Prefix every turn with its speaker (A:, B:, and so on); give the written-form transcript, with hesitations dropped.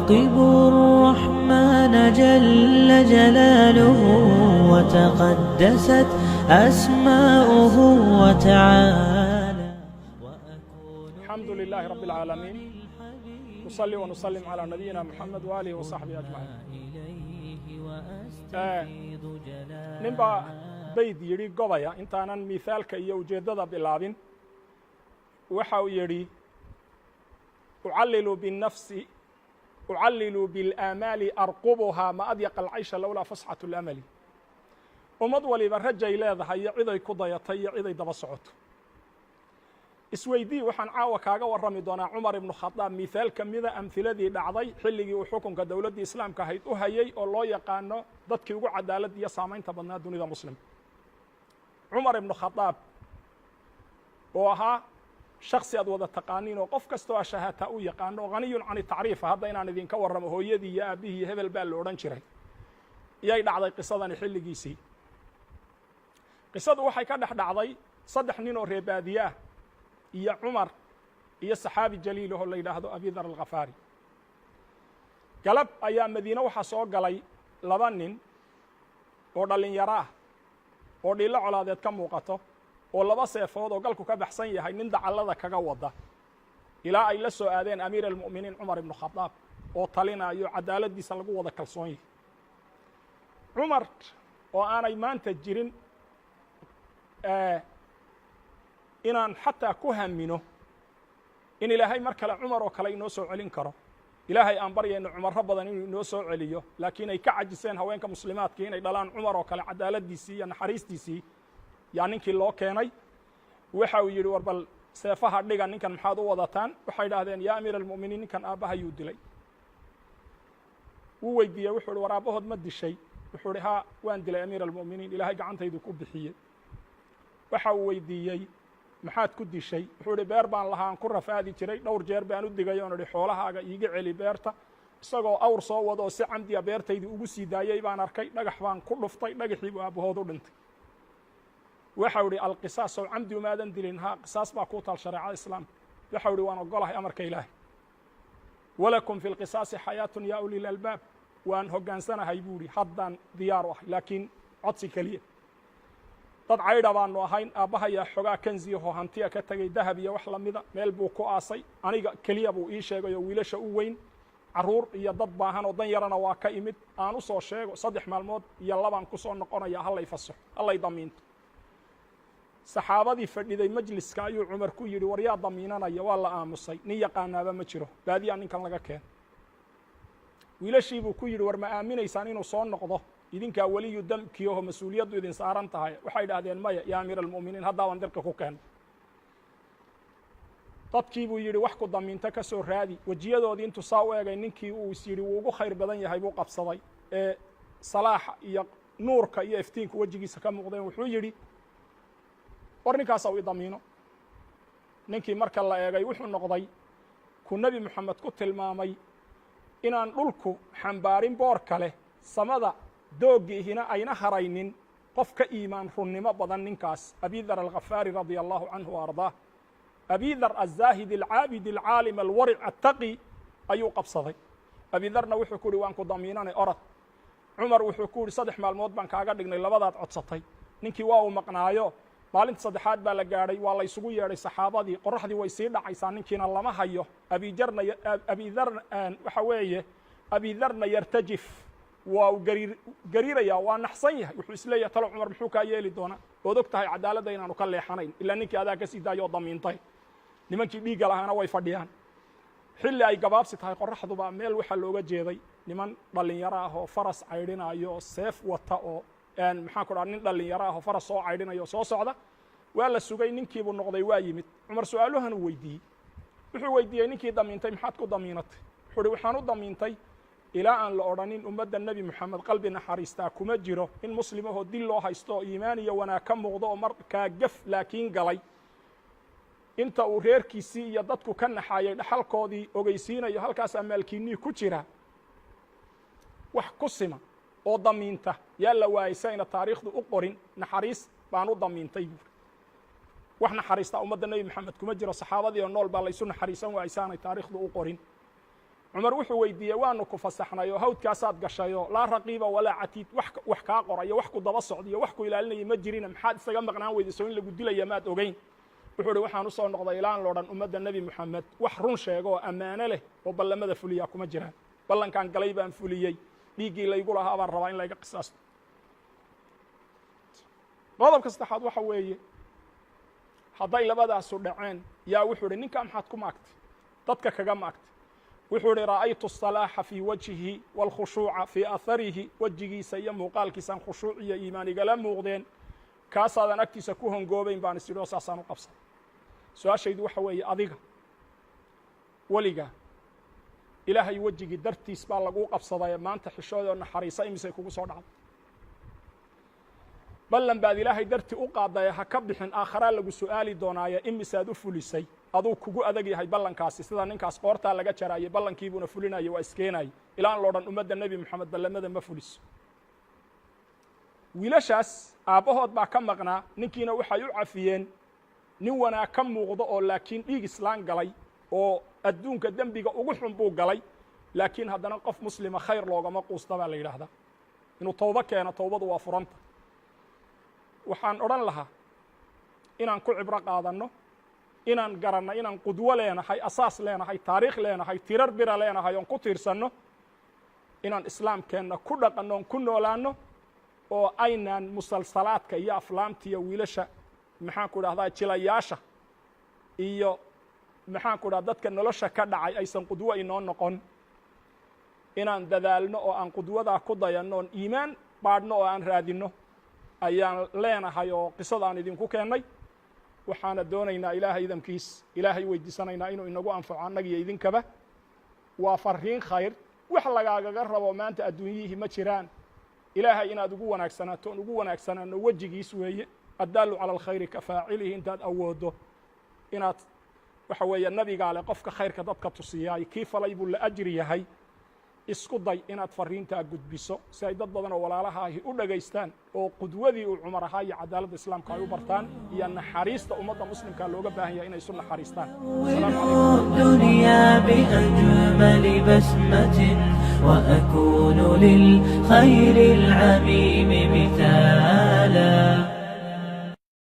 A: أراقب الرحمن جل جلاله وتقدست أسماؤه وتعالى.
B: الحمد لله رب العالمين، نصلي ونسلم على نبينا محمد وآله وصحبه أجمعين. Nin baa bayd yidhi gobaya. Intaanan mihaalka iyo ujeeddada bilaabin, waxa uu yidhi: "أعلل بالنفس، أعلل بالآمال أرقبها، ما أضيق العيش لولا فسحة الأمل." Ummad waliba rajay leedahay iyo ciday ku dayatay iyo ciday daba socoto. Isweydii, waxaan caawa kaaga warrami doonaa Cumar ibnu Khadaab, mithaal ka mida amhiladii dhacday xilligii uu xukunka dowladdii Islaamka ahayd u hayay, oo loo yaqaano dadkii ugu cadaalad iyo saamaynta badnaa dunida muslimka. Cumar ibnu Khadaab oo ahaa shaksi aad wada taqaaniin oo qof kastoo ashahaataa u yaqaano oo غني عن التعريف, hadda inaan idinka warramo hooyadii iyo aabbihii iyo hebel baa la odhan jiray, iyay dhacday qisadani xilligiisii. Qisadu waxay ka dhex dhacday saddex nin oo reebaadiye ah iyo Cumar iyo saxaabi jaliil ahoo la yidhaahdo Abidar Alkhafaari. Galab ayaa Madiine waxaa soo galay laba nin oo dhallinyaro ah oo dhiillo colaadeed ka muuqato, oo laba seefood oo galku ka baxsan yahay nin dacallada kaga wada, ilaa ay la soo aadeen amiir almu'miniin Cumar ibnu Khadaab oo talinayo, cadaaladdiisa lagu wada kalsoon yahay. Cumar oo aanay maanta jirin inaan xataa ku hamino in Ilaahay mar kale Cumar oo kale inoo soo celin karo, Ilaahay aan baryayno Cumarro badan inuu inoo soo celiyo, laakiin ay ka cajiseen haweenka muslimaadkii inay dhalaan Cumar oo kale cadaaladdiisii iyo naxariistiisii, yaa ninkii loo keenay. Waxa uu yidhi: "War bal seefaha dhiga, ninkan maxaad u wadataan?" Waxay idhahdeen: "Yaa amiir almu'miniin, ninkan aabbahayuu dilay." Wuu weydiiyey, wuxuu uhi: "War aabbahood ma dishay?" Wuxuu uhi: "Haa, waan dilay, amiir almu'miniin, Ilaahay gacantaydu ku bixiyey." Waxa uu weydiiyey: "Maxaad ku dishay?" Wuxuu ihi: "Beer baan lahaa aan ku rafaadi jiray. Dhowr jeer baan u digay oon idhi xoolahaaga iiga celi beerta. Isagoo awr soo wado oo si camdiya beertaydii ugu sii daayey baan arkay. Dhagax baan ku dhuftay, dhagaxii buu aabbahood u dhintay." Waxau idhi: "Alqisaas ow camdi umaadan dilin?" "Haa." "Qisaas baa kuu taal shareecada Islaamka." Waxau idhi: "Waan ogolahay amarka Ilaahay: ولكم في القصاص حياة يا أولي الألباب. Waan hoggaansanahay," buu idhi, "haddaan diyaar u ahay, laakiin codsi keliya. Dad caydha baanu ahayn. Aabbahayaa xogaa kanziyahoo hantiya ka tegey, dahab iyo wax lamida. Meel buu ku aasay. Aniga keliya buu ii sheegay oo wiilasha u weyn. Carruur iyo dad baahan oo dan yarana waa ka imid. Aan u soo sheego 3 maalmood iyo labaan ku soo noqonaya. Hallay fasaxo, hallay damiinto." Saxaabadii fadhiday majliska ayuu Cumar ku yidhi: "War yaa damiinanaya?" Waa la aamusay. Nin yaqaanaaba ma jiro, baadiyaa ninkan laga keeno. Wiilashii buu ku yidhi: "War ma aaminaysaan inuu soo noqdo? Idinkaa weliyu damkiyaho mas-uuliyaddu idin saaran tahay." Waxay idhahdeen: "Maya, yaa amiir almu'miniin, haddaaban dirka ku keeno." Dadkii buu yidhi: "Wax ku damiinto ka soo raadi." Wejiyadoodii intuu saa u egay, ninkii uu is yidhi wuu ugu khayr badan yahay buu qabsaday, ee salaaxa iyo nuurka iyo iftiinka wejigiisa ka muuqdeen. Wuxuu yidhi: "War ninkaasa u idamiino." Ninkii marka la eegay, wuxuu noqday ku Nebi Moxamed ku tilmaamay inaan dhulku xambaarin boor kale, samada dooggiihina ayna haraynin qof ka iimaan runnimo badan ninkaas, Abidar Alkhafaari رضي الله عنه وأرضاه. Abidar الزاهد العابد العالم الورع التقي ayuu qabsaday. Abidarna wuxuu ku uhi: "Waan ku damiinanay, orod." Cumar wuxuu ku yidhi: "3 maalmood baan kaaga dhignay labadaad codsatay." Ninkii waa uu maqnaayo. Maalinta saddexaad baa la gaadhay. Waa la isugu yeedhay saxaabadii. Qoraxdii way sii dhacaysaa, ninkiina lama hayo. Abijarna, Abidar waxa weeye, Abidarna يرتجف, waa uu gariir gariirayaa, waa naxsan yahay. Wuxuu isleeyahay: "Talo Cumar muxuu kaa yeeli doonaa? Ood og tahay cadaaladda inaanu ka leexanayn, ilaa ninkii adaa ka sii daayoo damiintay. Nimankii dhiigga lahaana way fadhiyaan." Xilli ay gabaabsi tahay qoraxduba, meel waxaa looga jeeday niman dhallinyaro ah oo faras caydhinayo oo seef wata, oo maxaan ku dhaha, nin dhallinyaro ah oo faras soo caydhinayo oo soo socda. Waa la sugay, ninkiibuu noqday, waa yimid. Cumar su-aaluhan uu weydiiyey. Wuxuu weydiiyey ninkii damiintay: "Maxaad ku damiinatay?" Wuxuu uhi: "Waxaan u damiintay ilaa aan la odhanin ummadda Nebi Moxamed qalbi naxariistaa kuma jiro in muslimahoo dil loo haysto oo iimaan iyo wanaag ka muuqdo oo markaa gef laakiin galay, inta uu reerkiisii iyo dadku ka naxaayay dhaxalkoodii ogeysiinayo halkaasaa maalkiinnii ku jira, wax ku sima oo damiinta yaa la waayay si ayna taariikhdu u qorin. Naxariis baan u damiintay," buuri. "Wax naxariistaa ummadda Nebi Moxamed kuma jiro. Saxaabadii oo nool baa laysu naxariisan waayay si aanay taariikhdu u qorin." Cumar wuxuu weydiiyey, waanu ku fasaxnay oo hawdkaasaad gashayoo laa raqiiba walaa catiid, wax kaa qorayo, wax ku daba socdiyo, wax ku ilaalinaya ma jirina, maxaad isaga maqnaan weyday? In lagu dilaya maad ogeyn? Wuxuu uhi, waxaan usoo noqday ilaan loodhan ummadda Nebi Moxamed wax run sheega oo ammaano leh oo ballamada fuliyaa kuma jiraan. Ballankaan galay baan fuliyey, dhiiggii laygu lahaa baan rabaa in layga qisaasto. Qodobka saddexaad waxa weeye, hadday labadaasu dhaceen, yaa wuxuu ihi, ninkaa maxaad ku maagtay, dadka kaga maagtay? Wuxuu ihi, ra'aytu الsalaaxa fii wajhihi wاlkhushuuca fii atharihi. Wejigiisa iyo muuqaalkiisaan khushuuc iyo iimaan igala muuqdeen, kaasaadan agtiisa ku hongoobayn baan is idhi oo saasaan u qabsaday. Su-aashaydu waxa weeye, adiga weligaa Ilaahay wejigii dartiis baa laguu qabsadaye, maanta xishood oo naxariisa imisay kugu soo dhacday? Ballan baad Ilaahay dartii u qaadaye, ha ka bixin, aakharaa lagu su'aali doonaaye, imisaad u fulisay? Aduu kugu adag yahay ballankaasi, sida ninkaas qoortaa laga jaraayey, ballankiibuuna fulinayay, waa iskeenayay ilaan loodhan ummadda Nebi Moxamed ballamada ma fuliso. Wiilashaas aabbahood baa ka maqnaa, ninkiina waxay u cafiyeen nin wanaag ka muuqdo oo laakiin dhiig islaan galay oo adduunka dembiga ugu xun buu galay, laakiin haddana qof muslima khayr loogama quusta baa la yidhaahdaa, inuu towbo keeno, towbadu waa furanta. Waxaan odhan lahaa inaan ku cibro qaadanno, inaan garanno inaan qudwo leenahay, asaas leenahay, taariikh leenahay, tirar bira leenahay oon ku tiirsanno, inaan islaamkeenna ku dhaqanno oon ku noolaanno, oo aynaan musalsalaadka iyo aflaamta iyo wiilasha, maxaan ku idhahdaa, jilayaasha iyo, maxaan ku idhahda, dadka nolosha ka dhacay aysan qudwo inoo noqon. Inaan dadaalno oo aan qudwadaa ku dayanno oon iimaan baadhno oo aan raadinno ayaan leenahay oo qisadaan idinku keennay. Waxaana doonaynaa Ilaahay idamkiis, Ilaahay weydiisanaynaa inuu inagu anfaco annaga iyo idinkaba. Waa fariin khayr, wax lagaagaga rabo maanta adduunyihii ma jiraan. Ilaahay inaad ugu wanaagsanaato oon ugu wanaagsanaano wejigiis weeye. Addaalu cala alkhayri ka faacilihi. Intaad awooddo inaad, waxa weeye, nabigaa leh, qofka khayrka dadka tusiyaay kii falay buu la ajri yahay. Isku day inaad fariintaa gudbiso si ay dad badan oo walaalaha ahi u dhagaystaan oo qudwadii uu Cumar ahaa iyo cadaaladda Islaamka ay u bartaan iyo naxariista ummadda muslimka looga baahan yahay inay isu naxariistaan. Asalaamu calaykum.
A: الدنيا بأجمل بسمة وأكون للخير العميم مثالا.